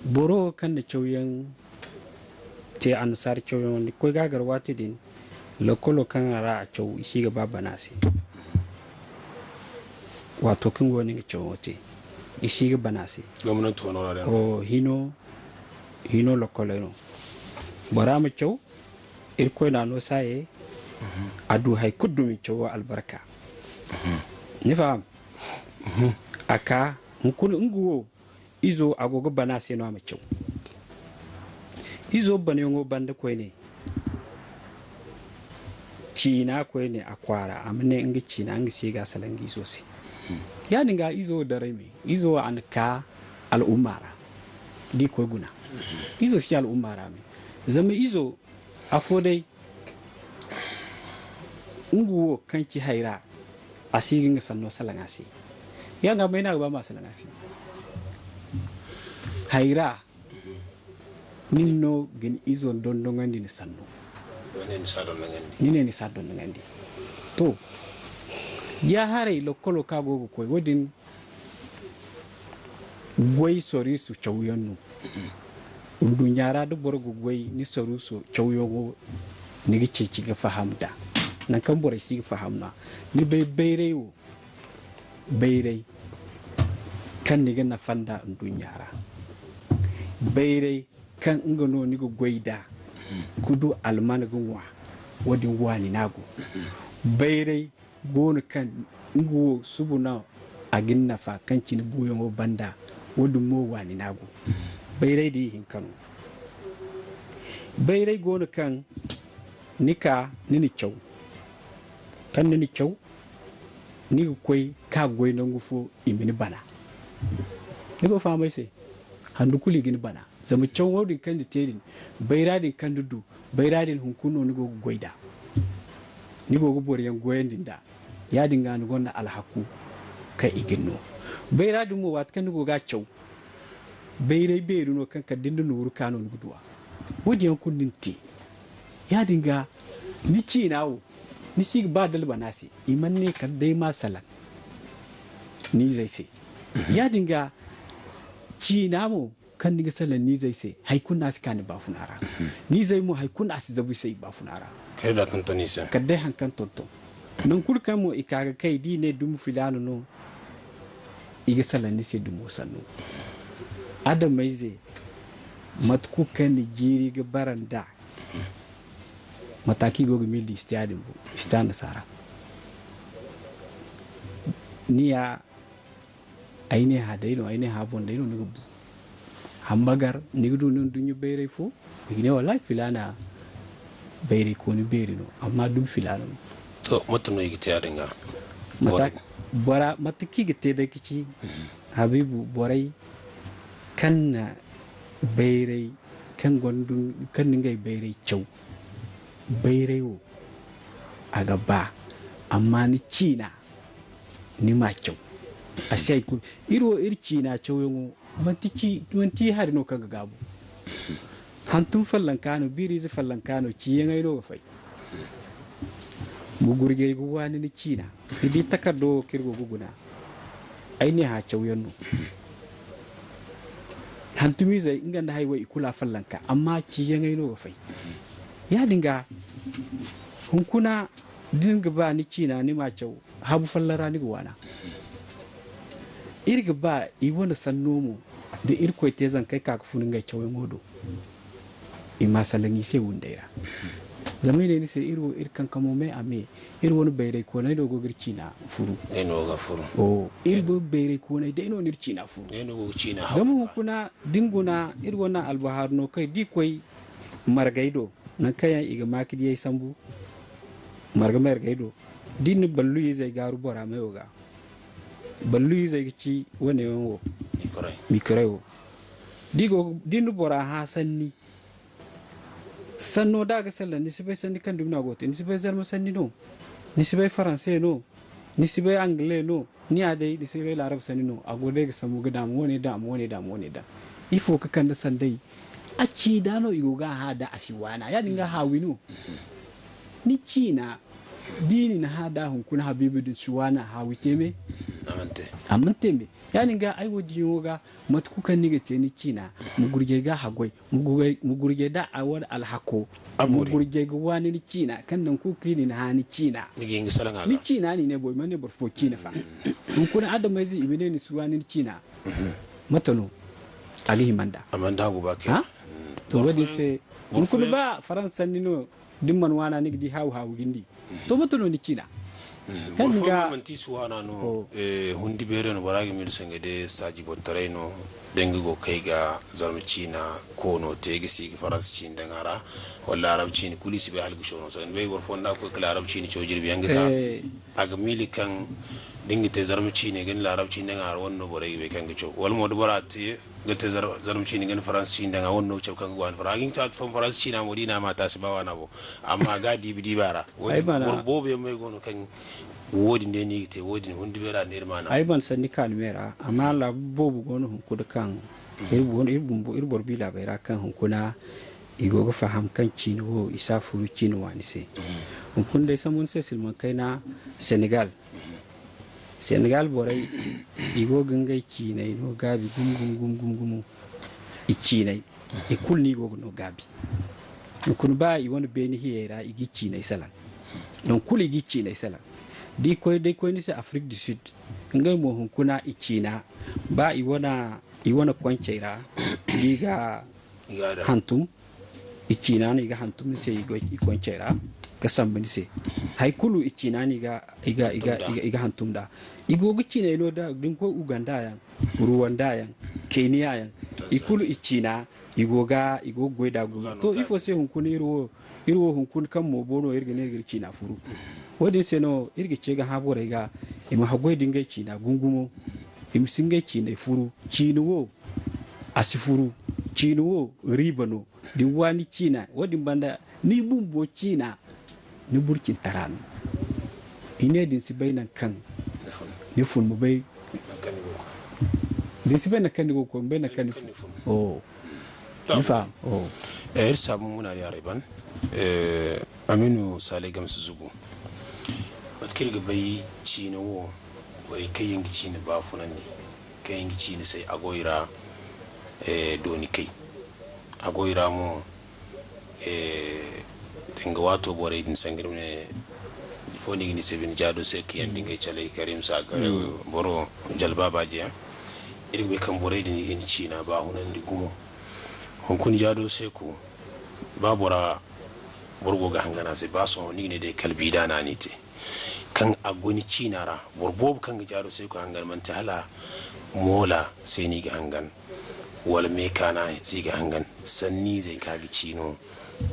boro wo kaŋ na cawyaŋ te, annasaara cawyaŋo, ni koy ga a gar waati din, lokolo kaŋ ra a caw, i si ga ba bana se. Waato kaŋ go no nga cawyaŋo te, i si ga bana se. Gomnanti wano ra day no. O, hino, hino lokoley no. Bora ma caw, Irkoy na no saaye, a du hay kulu dumi cawo albarka. Ni faham? A ka, hunkuna nga wo, izo a go ga bana se no a ma caw. Izo banayaŋo banda koyne, ciina koyne a kwaara, a ma ne nga ciina nga se ga salaŋ nga izo se. Yaadin ga izo daray me, izo a na ka al'umma ra. Di koy guna. Izo si al'umma ra me. Zama izo, afo day, nga wo kaŋ ci hayra, a si ga nga sanno salaŋ a se. Ya nga may no a ga ba ma salaŋ a se? Hayra, nin no ga ni izo dondonandi ni sanno. Ni ne ni si a dondonandi. Ni ne ni si a dondonandi. To, ya haray lokkolo ka go ga koy, wo-din goy soriiso cawyaŋ no. Nduɲɲa ra da boro ga goy ni soriiso cawyaŋo, ni ga ceeci ga faham nd'a. Nangu kaŋ borey si ga faham no-ya. Ni bay bayray wo, bayray kaŋ ni ga nafa nd'a nduɲɲa ra. Bayray kaŋ nga no ni ga goy nd'a ga du alman ga ŋwa, wo-din waani no a go. Bayray go no kaŋ nga wo subu no a ga ni nafa kaŋ cine buuyaŋo banda, wo-din mo waani no a go. Bayray da ihinka no. Bayray go no kaŋ ni ka, ni na caw. Kaŋ ni na caw, ni ga koy ka goy nangu fo i ma ni bana. Ni go fahamay se, handu kulu i ga ni bana. Zama cawo din kaŋ ni te din, bayra din kaŋ ni du, bayra din hunkuna no ni go ga goy nd'a. Ni go ga boroyaŋ goyandi nd'a. Yaadin ga ni gonda alhaku kaŋ i ga ni no. Bayra din mo, waati kaŋ ni go ga a caw, bayray beeri no kaŋ kala da ni na nooru ka no ni ga du a. Wo-din yaŋ kulu ni na te. Yaadin ga, ni ciina wo, ni si ga ba dalba no a se. I mana ne kala day ma salaŋ ni izey se. Yaadin ga, ciina mo, kaŋ ni ga salaŋ ni izey se, hay kulu no a si ka ni baafuna ra. Ni izey mo, hay kulu no a si zabu i se i baafuna ra. Kala da tonton i se. Kala day haŋ kaŋ tonton. Nangu kulu kaŋ mo i ka ga kay, d'i ne dumi filaana no, i ga salaŋ ni se dumo sanno. Adamayze, mate kulu kaŋ ni jiiri ga bara nd'a, mate kaŋ i go ga miila i si te yaadin bo, i si te annasaara. Ni ya, ay ne ha day no, ay ne ha boŋ day no ni ga bu. Hamba gar, ni ga du ni nduɲɲa bayray fo, i ga ne, wallahi, filaana bayraykooni beeri no, amma dumi filaana no. To, mate no i ga te yaadin ga? Mate, bora, mate kaŋ i ga te day ka ci, Habiibu, borey kaŋ na bayray, kaŋ gonda, kaŋ na ngey bayray caw, bayray wo, a ga ba, amma ni ciina, ni m'a caw. A si hay kulu. Iri wo, iri ciina cawyaŋo, manti ci, manti hari no kaŋ ga gaabu. Hantum fallanka no, biiriize fallanka no, ciyaŋey no ga fay. Gugurjey ga waani ni ciina. Ni di takardo wo kaŋ iri go ga guna. Ay ne hã cawyaŋ no. Hantumizey, nga nda hay wo, i kulu a fallanka, amma ciyaŋey no ga fay. Yaadin ga, hunkuna, da ni ga ba ni ciina, ni m'a caw, habu folloŋ ra ni ga waana. Iri ga ba i wane sanno mo, da Irkoy te zankey ka ga fun ngey cawyaŋo do. I ma salaŋ i se windey ra. Zama i ne ni se, iri wo, iri kankamo me a me, iri wane bayraykooney no go ga iri ciina furu. Day no ga furu. Oo, iri wane bayraykooney day no n'iri ciina furu. Day no go ga ciina haw. Zama hunkuna, da ni guna, iri wane albahaaru no kaŋ i di koy margey do, nangu kaŋ yaŋ i ga maakidiyey sambu, marga margey do. Da i na ballu izey gaaru bora mayo ga. Ballu izey ga ci wane yaŋ wo. Mikorey. Mikorey wo. Da i go, da ni na bora hã sanni, sanno da a ga salaŋ, ni si bay sanni kaŋ dumi no a go ga te. Ni si bay zarma sanni no, ni si bay faranse no, ni si bay angale no, ni ya day, ni si bay laarab sanni no. A go day ga sambu ga daama wane, daama wane, daama wane, daama. Ifo ga kande sanday? A ciina no i go ga a hã da a si waana. Yaadin ga haawi no. Ni ciina, da i na ni hã da hunkuna habiibi din si waana, haawi te me? A mana te. A mana te me. Yaadin ga ay wo diyaŋo ga, mate kulu kaŋ ni ga te ni ciina, ma gurjay ga haggoy, ma gurjay, ma gurjay da a wane alhako, ma gurjay ga waani ni ciina, kaŋ nangu kulu kaŋ i na ni hã ni ciina. Ni ga hin ga salaŋ a ga. Ni ciina no i ne boro, i mana ne boro fo ciina fa. Hunkuna adamayze i ma ne ni si waani ni ciina. Mate no? A ga hima nd'a. A mana daabu ba kay. Ha? To, woodin se, hunkuna ba faransa sanni no, da ni mana waana, ni ga di haawu-haawu ga ni di. To, mate no ni ciina? Kaŋ boro fooyaŋ ga manti i si waana no, eh, hundi beero no bora ga miila se nga day saaji bortaray no, da nga go ga kay ga zarma ciina koono te, ga si ga faransa ciina daŋ a ra, wala laarab ciina kulu i si bay hala ga shono. Sohõ ni bay boro fooyaŋ da a koy ga laarab ciina caw jirbi yaŋ ga ka, a ga miila kaŋ da nga te zarma ciina ga ni laarab ciina daŋ a ra, wane no borey ga bay kaŋ ga caw. Wala mo da bora te ga te zar-, zarma ciina ga ni faransa ciina daŋ a, wane no ga caw kaŋ ga go a ni faransa. A ga hin ga caw faransa ciina mo da i na a ma taasi ba waana boŋ. Amma a ga a diibi-diibi a ra. Woodin boro boobo yaŋ mo ay go no kaŋ woodin day no i ga te, woodin hundi beera no iri ma naŋ. Ay mana sanni kaanu me ra, amma laabu boobo go no hunkuna kaŋ iri bumbo, iri boro bi laabey ra kaŋ hunkuna i go ga faham kaŋ ciina wo, i si a furu ciina waani se. Hunkuna day sambu ni se silmaŋ kayna Senegal. Senegal borey, i go ga ngey ciinay no gaabi gum, gum, gum, gum, gumo. I ciinay, i kulu no i go ga no gaabi. Hunkuna ba i wane beene hiyey ra, i ga i ciinay salaŋ. Nangu kulu i ga i ciinay salaŋ. Da i koy, da i koy ni se Afrique du Sud, ngey mo hunkuna i ciina, ba i wane, i wane koncey ra, i ga hantum, i ciina no i ga hantum ni se, i go, i koncey ra ga sambu ni se. Hay kulu i ciina no i ga, i ga, i ga, i ga, i ga hantum nd'a. I go ga ciinay no da, da ni koy Uganda yaŋ, Rwanda yaŋ, Kenya yaŋ, i kulu i ciina, i go ga, i go ga goy nd'a gumo. To, ifo se hunkuna iri wo, iri wo hunkuna kaŋ moobo no iri ga ne iri ga iri ciina furu? Woodin se no iri ga ce ga hã borey ga, i ma haggoy da ngey ciina gumo-gumo, i ma si ngey ciinay furu. Ciina wo, a si furu. Ciina wo, riiba no. Da ni waani ciina, woodin banda ni bumbo ciina, ni burcintara no. I ne da ni si bay nangu kaŋ ni fun, ma bay. Da ni si bay nangu kaŋ ni go ga koy, ma bay nangu kaŋ ni fun. Oh. Ni faham? Oh. Eh, iri saabu muna yaarey ban. Eh, Aminu Sale Gamsu Zugu. Mate kaŋ iri ga bay ciina wo, borey kaŋ yaŋ ga ciina baafunandi, kaŋ yaŋ ga ciina say, a go i ra, eh, dooni kay. A go i ra mo, eh, danga waato borey din, sanga iri ma ne, ifo no i ga ne i se bine, Jaado Seku yaŋ da ngey caley, Karim Saga, boro, Jalba Baaji yaŋ. Iri ga bay kaŋ borey din i na ciina baafunandi gumo. Hunkuna Jaado Seku, ba bora, boro go ga hangan a se, ba sohõ ni ga ne day kala biida no a n'i te. Kaŋ a go ni ciina ra, boro boobo kaŋ ga Jaado Seku hangan, manti hala moola se no i ga hangan, wala meekaana se i ga hangan, sanniizey kaŋ a ga ci no.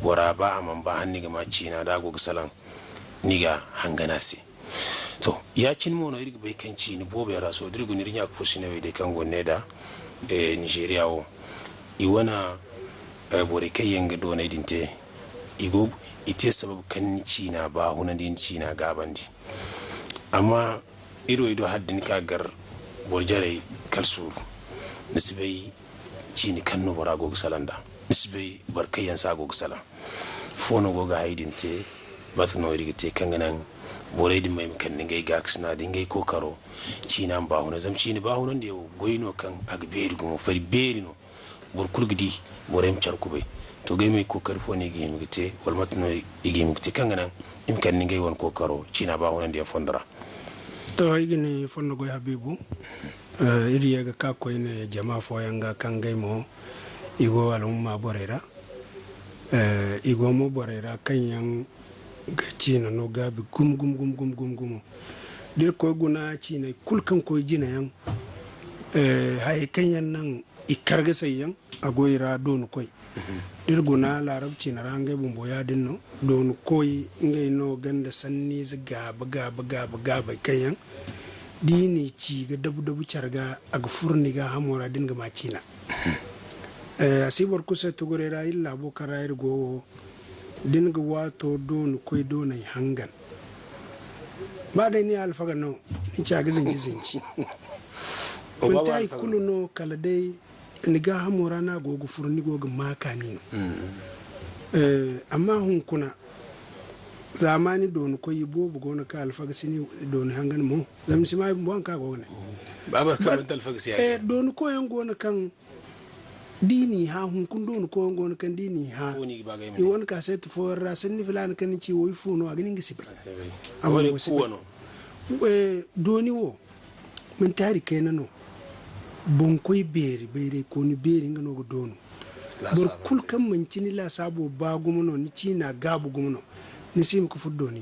Bora, ba a mana ba hala ni ga ma ciina, da a go ga salaŋ, ni ga hangan a se. To, ya-cine mo no iri ga bay kaŋ ciina boobo yaŋ ra, sohõ da iri guna iri ɲa-ka-fo-sinawey day kaŋ go ne da, eh, Nizeeriya wo, i wane, eh, borey kaŋ yaŋ ga dooney din te, i go, i te sabab kaŋ ni ciina baahunandi, ni ciina gaabandi. Amma iri wo, i do hala da ni ka gar boro jarey kala suuru, ni si bay ciini kaŋ no bora go ga salaŋ nd'a. Ni si bay boro kaŋ yaŋ se a go ga salaŋ. Fo no go ga hayey din te, mate no iri ga te kaŋ ga naŋ borey din ma, i ma kande ngey gaakasina nda ngey kookaro, ciina ma baahuna. Zama ciina baahunandiyaŋ wo goy no kaŋ a ga beeri gumo, fari beeri no. Boro kulu ga di, borey ma care kubay. To, ngey mo, kookari fo no i ga hima ga te, wala mate no i ga hima ga te kaŋ ga naŋ i ma kande ngey wane kookaro ciina baahunandiyaŋ fondo ra? To, ay ga ni fondo goy, Habiibu. Eh, iri ye ga ka koyne jama fooyaŋ ga kaŋ ngey mo, i go alhumma borey ra. Eh, i go mo borey ra kaŋ yaŋ ga ciina no gaabi gum, gum, gum, gum, gum, gumo. Da iri koy guna ciiney kulu kaŋ koy jina yaŋ, eh, hayey kaŋ yaŋ naŋ i kargasay yaŋ, a go i ra doonu koy. Mhm. Da iri guna laarab ciina ra, ngey bumbo yaadin no. Doonu koy, ngey no ganda sanniize gaaba, gaaba, gaaba, gaabey kaŋ yaŋ, da i n'i ci ga dabu-dabu care ga, a ga furo ni gaahamo ra da ni ga ma ciina. Mhm. Eh, a si boro kulu se tuguray ra, iri laabo kaŋ ra iri go wo, da ni ga waato doonu koy dooney hangan. Ba day ni alfaga no, ni ci a ga zinji-zinji. Manti hay kulu no, kala day ni gaahamo ra no a go ga furo, ni go ga maa kaani no. Mm. Eh, amma hunkuna, zaamaani doonu koy, i boobo go no kaŋ alfaga si ni doonu hangan mo. Zama ni si maa i bumbo haŋ kaŋ a go ga ne. Ba boro kaŋ manti alfaga si ya. Eh, doonu koyaŋ go no kaŋ da i n'i hã, hunkuna doonu koyaŋ go no kaŋ da i n'i hã, i wane kaaseeti fooyaŋ ra, sanni filaana kaŋ ni ci wo, ifo no, a ga ne nga si bay. A ma wo si bay. Eh, dooni wo, manti hari kayna no. Boŋkoy beeri, bayraykooni beeri, nga no ga doonu. Boro kulu kaŋ manci ni laasaabo ba gumo no, ni ciina gaabu gumo no, ni si hima ga furo dooni.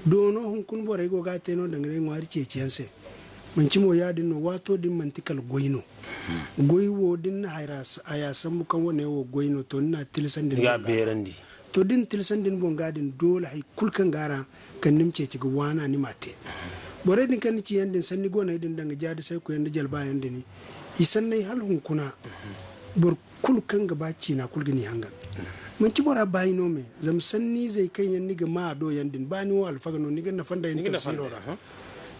Doono hunkuna borey go ga a te no danga day ŋwaari ceeciyaŋ se. Manci mo yaadin no, waato din manti kala goy no. Goy wo, da ni na haya sambu kaŋ wane wo goy no, to, ni n'a tilasandi ni boŋ ga. Ni ga a beerandi. To, da ni tilasandi ni boŋ ga din, doole hay kulu kaŋ go a ra, kaŋ ni ma ceeci ga waana, ni m'a te. Borey din kaŋ ni ci yaŋ din, sanni gooney din, danga jaadisay koyyaŋ nda jalba yaŋ din, i sanney hala hunkuna, boro kulu kaŋ ga ba ciina kulu ga ni hangan. Manti bora baayi no me, zama sanniizey kaŋ yaŋ ni ga maa a do yaŋ din, ba ni wo alfaga no, ni ga nafa nd'ey ni ga nafa tafsiiro nd'ey ra.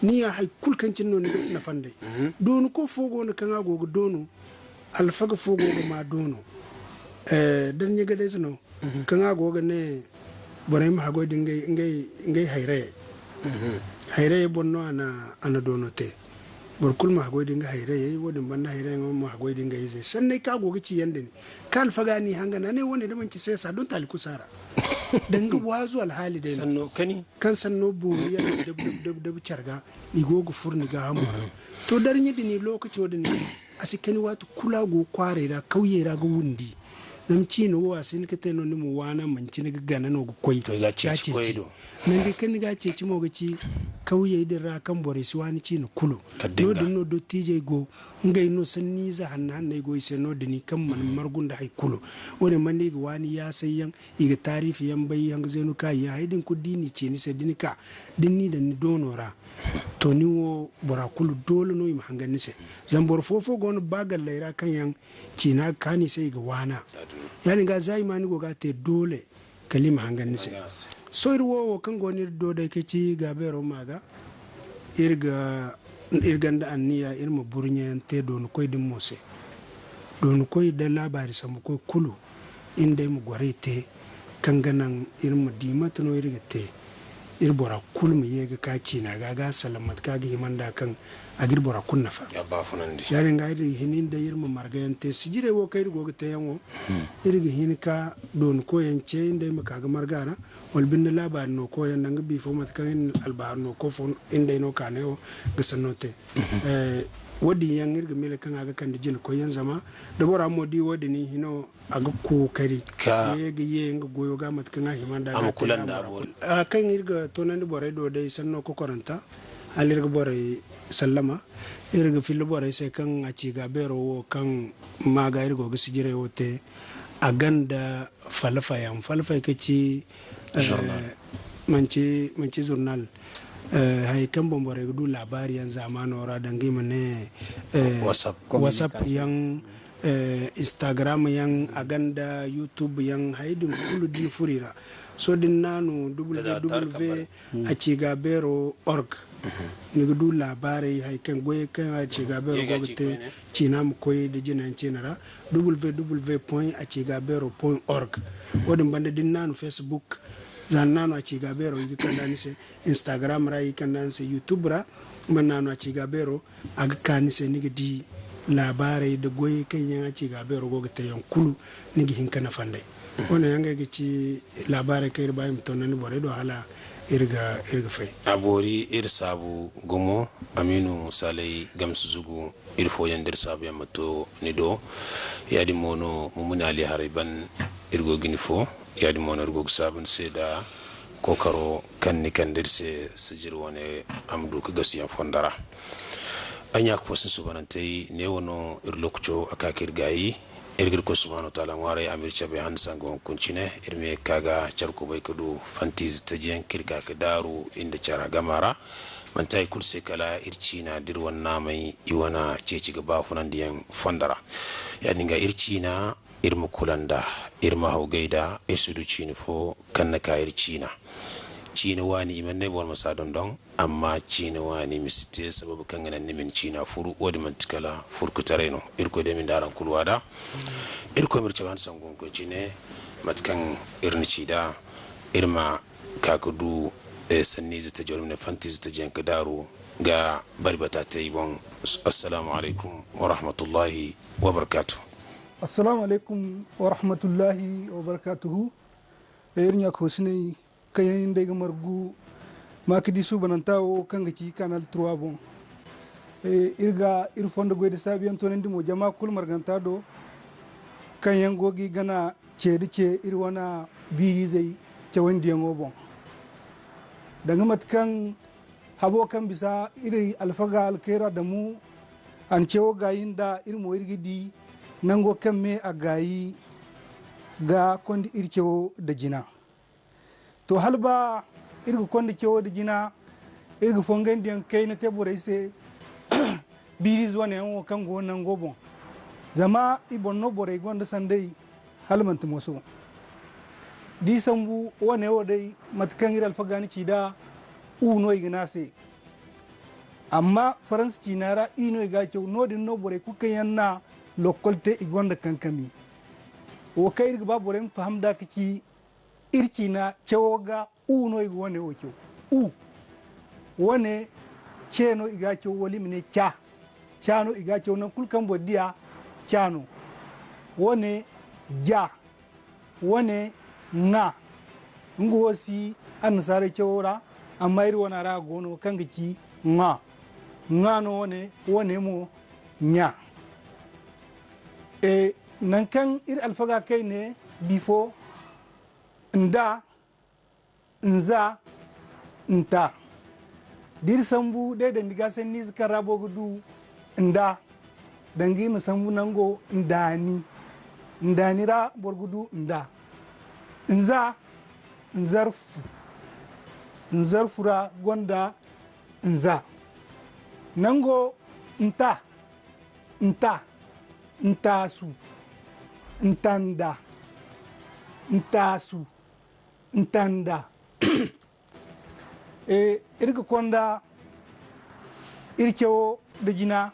Ni ya hay kulu kaŋ cine no ni ga nafa nd'ey. Mhm. Doonu ko fo go no kaŋ a go ga doonu, alfaga fo go ga maa doono. Eh, da ni ɲagadayze no, kaŋ a go ga ne borey ma haggoy da ngey, ngey, ngey hayrayey. Mhm. Hayrayey boŋ no a na, a na doono te. Boro kulu ma haggoy da nga hayrayey, wo-din banda hayrayey mo ma haggoy da ngey izey. Sanney kaŋ a go ga ci yaŋ din, kaŋ alfaga n'i hangan, a ne, wo-ne da manti seesa, donta alkusa ra. Danga waazu alhaali day no. Sanno kani. Kaŋ sanno boori yaŋ dabu, dabu, dabu, dabu care ga, i go ga furo ni gaahamo ra. To, darɲa din, lokaco din, a si kani waati kulu a go kwaaray ra, kawyey ra ga wundi. Zama ciina wo, a si hin ga te no ni ma waana, manci ni ga gana no ga koy ga ceeci. Nangu kaŋ ni ga a ceeci mo ga ci kawyey din ra kaŋ borey si waani ciina kulu. No-din no dottiijey go, ngey no sanniize hanno-hanney go i se no-din kaŋ mana margu nda hay kulu. Wo-ne mana i ga waani yaasay yaŋ, i ga taariifi yaŋ bay, hanga zeenu kaayi yaŋ, hay din kulu da i n'i ci ni se, da ni ka, da ni n'i daŋ ni doono ra, to, nin wo bora kulu doole no i ma hangan ni se. Zama boro fo-fo go no ba galley ra kaŋ yaŋ ciina ga kaan i se, i ga waana. Yaadin ga, za i ma ni go ga a te doole kala i ma hangan ni se. Sohõ iri wo, wo kaŋ go no iri do day ka ci Gaabeero maa ga, iri ga, iri gonda anniya iri ma burɲe yaŋ te doonu koy din mo se. Doonu koy da laabaari sambu koy kulu, iri nd'ey ma goray te, kaŋ ga naŋ iri ma di mate no iri ga te. Iri bora kulu ma ye ga ka ciina ga, ga salaŋ mate kaŋ a ga hima nd'a kaŋ a ga iri bora kulu nafa. Ya baafunandi. Yaadin ga iri ga hin iri nd'ey iri ma marga yaŋ te. Sijirey wo kaŋ iri go ga te yaŋ wo, iri ga hin ka doonu koy yaŋ ce, iri nd'ey ma ka ga marga a ra, wala binde laabaari no koy yaŋ, danga bifo mate kaŋ iri na albahar no koy fo, iri nd'ey no kaanay wo ga sanno te. Eh, wo-din yaŋ iri ga miila kaŋ a ga kande jina koy yaŋ, zama da bora mo di wo-din hino, a ga kookari ka ye ga ye nga goyo ga mate kaŋ a hima nd'a ga te a ma kulu. A, kaŋ iri ga toonandi borey do day sanno kokoranta, hala iri ga borey sallama. Iri ga filla borey se kaŋ a ci ga beero wo kaŋ maa ga iri go ga sijirey wo te, a gonda falfayaŋ. Falfay ka ci, eh, manci, manci zurnal. Eh, hay kaŋ boŋ borey ga du laabaari yaŋ zaamaano ra, danga i ma ne, eh, WhatsApp yaŋ, eh, Instagram yaŋ, a gonda YouTube yaŋ, hay din kulu da ni furo i ra. Sohõ da ni naanu w w w a ci ga beero org. Ni ga du laabaarey, hay kaŋ goyey kaŋ a ci ga beero go ga te, ciina ma koy nda jinayaŋ ciina ra, w w w point a ci ga beero point org. Wo-din banda da ni naanu Facebook, za ni naanu a ci ga beero, i ga kand'a ni se, Instagram ra i ga kand'a ni se, YouTube ra, ma naanu a ci ga beero, a ga ka ni se, ni ga di Laabaarey nda goyey kaŋ yaŋ a ci ga beero go ga te yaŋ kulu, ni ga hin ka nafa nd'ey. Wo-ne yaŋ ga ci laabaarey kaŋ iri ba iri ma toonandi borey do hala iri ga, iri ga fay. A boori iri saabu gumo, Amiinu Saalay Gamsi Zugu, iri fooyaŋ da iri saabuyaŋ ma to ni do. Yaadin mo no Mumuni Ali Haray ban iri go ga ni fo. Yaadin mo no iri go ga saabu ni se nda kookaro kaŋ ni kande iri se sijiri wane a ma du ka gasuyaŋ fondo ra. Ay ɲa ka fo sin suubanantey, neewo no iri lookaco a ka ka iri gaayi. Iri ga Irkoy Subhaanahu wa Taala ŋwaaray a ma iri cabe han sangu hunkuna cine, iri ma ye ga ka ga care kubay ka du fantiize taji yaŋ kaŋ iri ga ka daaru iri nda cara gama ra. Manti hari kulu se kala iri ciina da iri wane naamey, i wane ceeci ga baafunandiyaŋ fondo ra. Yaadin ga iri ciina, iri ma kula nd'a, iri ma hawgay nd'a, iri si du ciine fo kaŋ na ka iri ciina. Ciine waani, i mana ne boro ma si a dondon, amma ciine waani ma si te sabab kaŋ ga naŋ ni ma ni ciina furu, wo-din manti kala furkutaray no. Irkoy day ma ni da araŋ kulu waada. Irkoy ma iri cabe han sangu hunkuna cine, mate kaŋ iri na ci nd'a, iri ma ka ga du, eh, sanniize taji, wala ma ne fantiize taji yaŋ ga daaru ga bari bata te i boŋ. Assalaamu alaykum wa rahmatullahi wa barakaatuhu. Assalaamu alaykum wa rahmatullahi wa barakaatuhu. Eh, iri ɲa ka fo sinay kaŋ yaŋ nd'ey ga margu ma ka di suubananta wo kaŋ ga ci Canal trois boŋ. Eh, iri ga iri fondo goy nda saabuyaŋ toonandi mo jama kulu marganta do, kaŋ yaŋ go ga i gana ce nda ce iri wane biiriizey cawandiyaŋo boŋ. Danga mate kaŋ habo kaŋ bisa iri alfaga Alkayra Adamu a na cawo gaayi nd'a, iri mo iri ga di nango kaŋ me a gaayi ga konda iri cawo nda jina. To, hala ba iri ga konda cawo nda jina, iri ga fongandiyaŋ kayna te borey se, biiriize wane yaŋ wo kaŋ go nango boŋ. Zama i boŋ no borey gonda sanday, hala manti moso. Da i sambu wane wo day, mate kaŋ iri alfaga na ci nd'a, u no i ga ne a se. Amma Faransa ciina ra, i no i ga a caw. Noodin no borey kulu kaŋ yaŋ na lokkol te, i gonda kankami. Wo kaŋ iri ga ba borey ma faham nd'a ka ci, iri ciina cawo ga u no i ga wane wo caw. U. Wane ce no i ga a caw, wala i ma ne ca. Ca no i ga a caw, nangu kulu kaŋ boro di a, ca no. Wane ja. Wane ŋa. Nga wo si annasaarey cawo ra, amma iri wana ra a go no kaŋ ga ci ŋa. Ŋa no wane, wane mo ɲa. E, nangu kaŋ iri alfaga kayne bifo, nda, nza, nta. D'iri sambu day dandi ga sanniize kaŋ ra boro ga du nda, danga i ma sambu nango ndaani. Ndaani ra boro ga du nda. Nza, nzarfu. Nzarfu ra gonda nza. Nango nta, nta, ntaasu, ntanda, ntaasu, ntanda. E, iri ga konda iri cawo nda jina,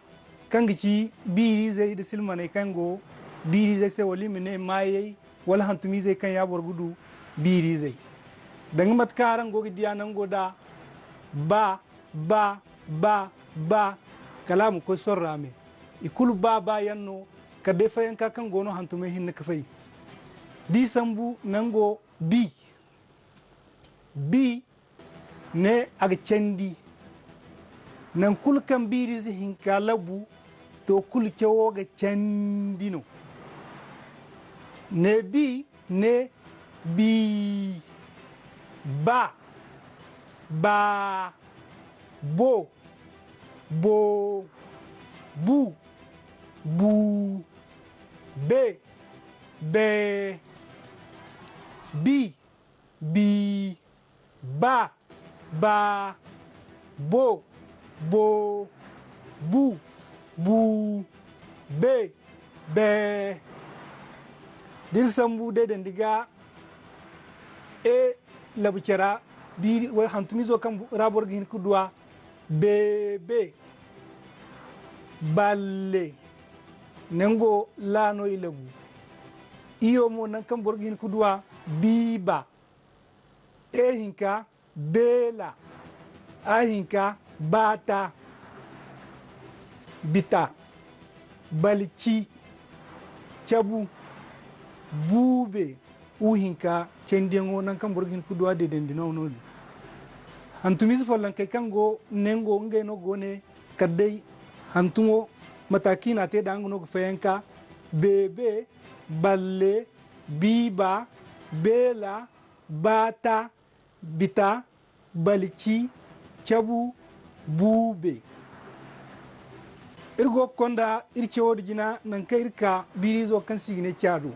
kaŋ ga ci biiriizey nda silmaney kaŋ go biiriizey se, wala i ma ne maayey, wala hantumizey kaŋ ya boro ga du biiriizey. Danga mate kaŋ araŋ go ga di a nango da ba, ba, ba, ba, kala a ma koy sorra me. I kulu ba, ba yaŋ no, kala day fayanka kaŋ go no hantumey hinne ka fay. D'i sambu nango bi, bi ne a ga candi. Nangu kulu kaŋ biiriize hinka labu, to, kulu cawo ga candi no. Ne bi, ne bi, ba, ba, bo, bo, bu, bu, be, be, bi, bi, ba, ba, bo, bo, bu, bu, be, be. D'iri sambu day dandi ga e labu cara, biiri wala hantumizo kaŋ ra boro ga hin ka du a, beebe, balle, nango la no i labu. Iyo mo, nangu kaŋ boro ga hin ka du a, biiba, e hinka, beela, a hinka, baata, bita. balci, cabu, buube, u hinka candiyaŋo, nangu kaŋ boro ga hin ga du a deedandi no noodin. Hantumiize follonkey kaŋ go nango, ngey no go ne kala day hantumo, mata kaŋ i n'a te nd'a, nga no ga fayanka: beebe, balle, biiba, beela, baata, bita, balci, cabu, buube. Iri go ga konda iri cawo da jina, nangu kaŋ iri ka biiriizo kaŋ se i ga ne ca do.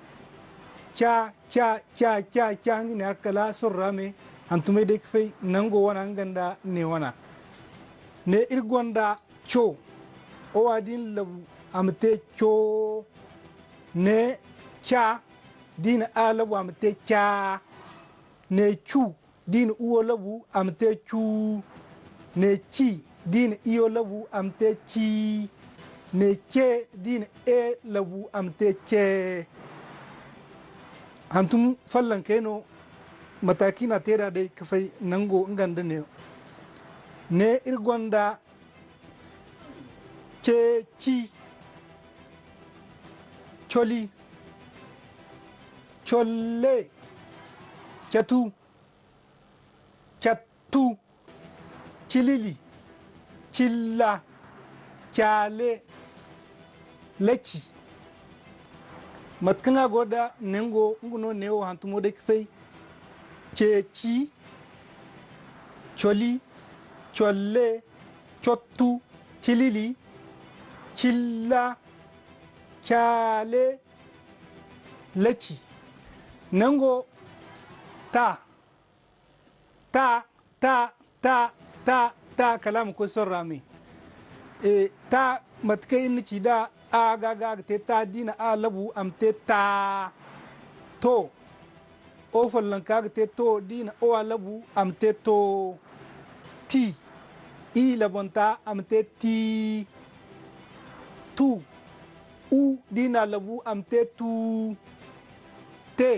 Ca, ca, ca, ca, ca, nga ne a ga kala sorro ra me, hantumey day ga fay nango wana nga nda ne wana. Ne iri gonda co, owa da i na labu, a ma te coo. Ne ca, da i na a labu, a ma te caa. Ne cu, da i na uwo labu, a ma te cuu. Ne ci, da i na iyo labu, a ma te cii. Ne ce, da i na e labu, a ma te cee. Hantum follonkey no, mata kaŋ i n'a te nd'a day ga fay nango nga nda neewo. Ne iri gonda ceeci, coli, colle, catu, cattu, cilili, cilla, caale, laci. Mate kaŋ a go nda nango, nga no neewo hantumo day ga fay: ceeci, coli, colle, cottu, cilili, cilla, caale, laci. Nango, ta, ta, ta, ta, ta, ta, kala a ma koy sorra me. E, ta, mate kaŋ iri na ci nd'a, a ga, ga, a ga te ta, da i na a labu, a ma te taa. To, o follonka ga te to, da i na o a labu, a ma te too. Ti, i labonta, a ma te tii. Tu, u, da i na a labu, a ma te tuu. Te,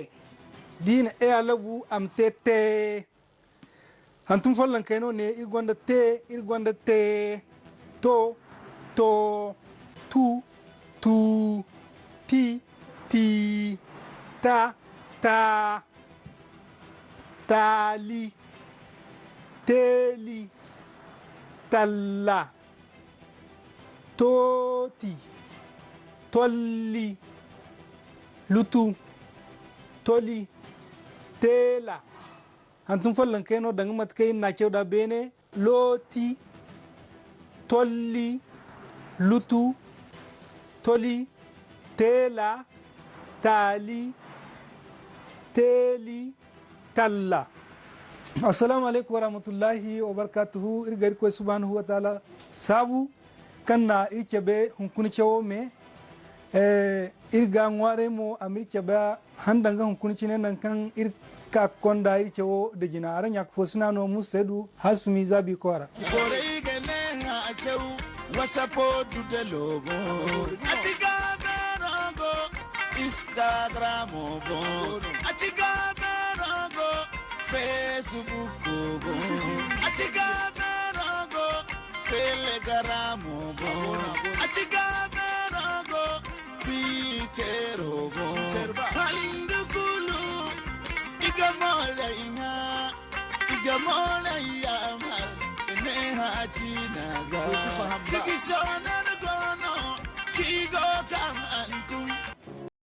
da i na e a labu, a ma te tee. Hantum follonkey no ne: iri gonda te, iri gonda tee, to, too, tu, tuu, ti, tii, ta, taa, taali, teeli, talla, tooti, tolli, lutu, toli, teela. Hantum follonkey no, danga mate kaŋ iri n'a caw nd'a beene: looti, tolli, lutu, toli, teela, taali, teeli, talla. Assalaamu alaykum warahmatullahi wabarkaatuhu. Iri ga Irkoy subhanahu wataala saabu kaŋ na iri cabe hunkuna cawo me. Eh, iri ga ŋwaaray mo a ma iri cabe han danga hunkuna cine, nangu kaŋ iri ka ga konda iri cawo nda jina. Araŋ ɲaaka foosina no, Musa Seedu, Hasumi Zaabi Kwaara. Borey ga ne hã a caw, WhatsApp du da loobo. A ci ga beero go, Instagram go. A ci ga beero go, Facebook go. A ci ga beero go, Telegram go. A ci ga beero go, Twitter go. Hali nda kulu, i ga moolay ŋa, i ga moolay yaamar, i ne hã a ci na ga. Kiki sonar go no, ki go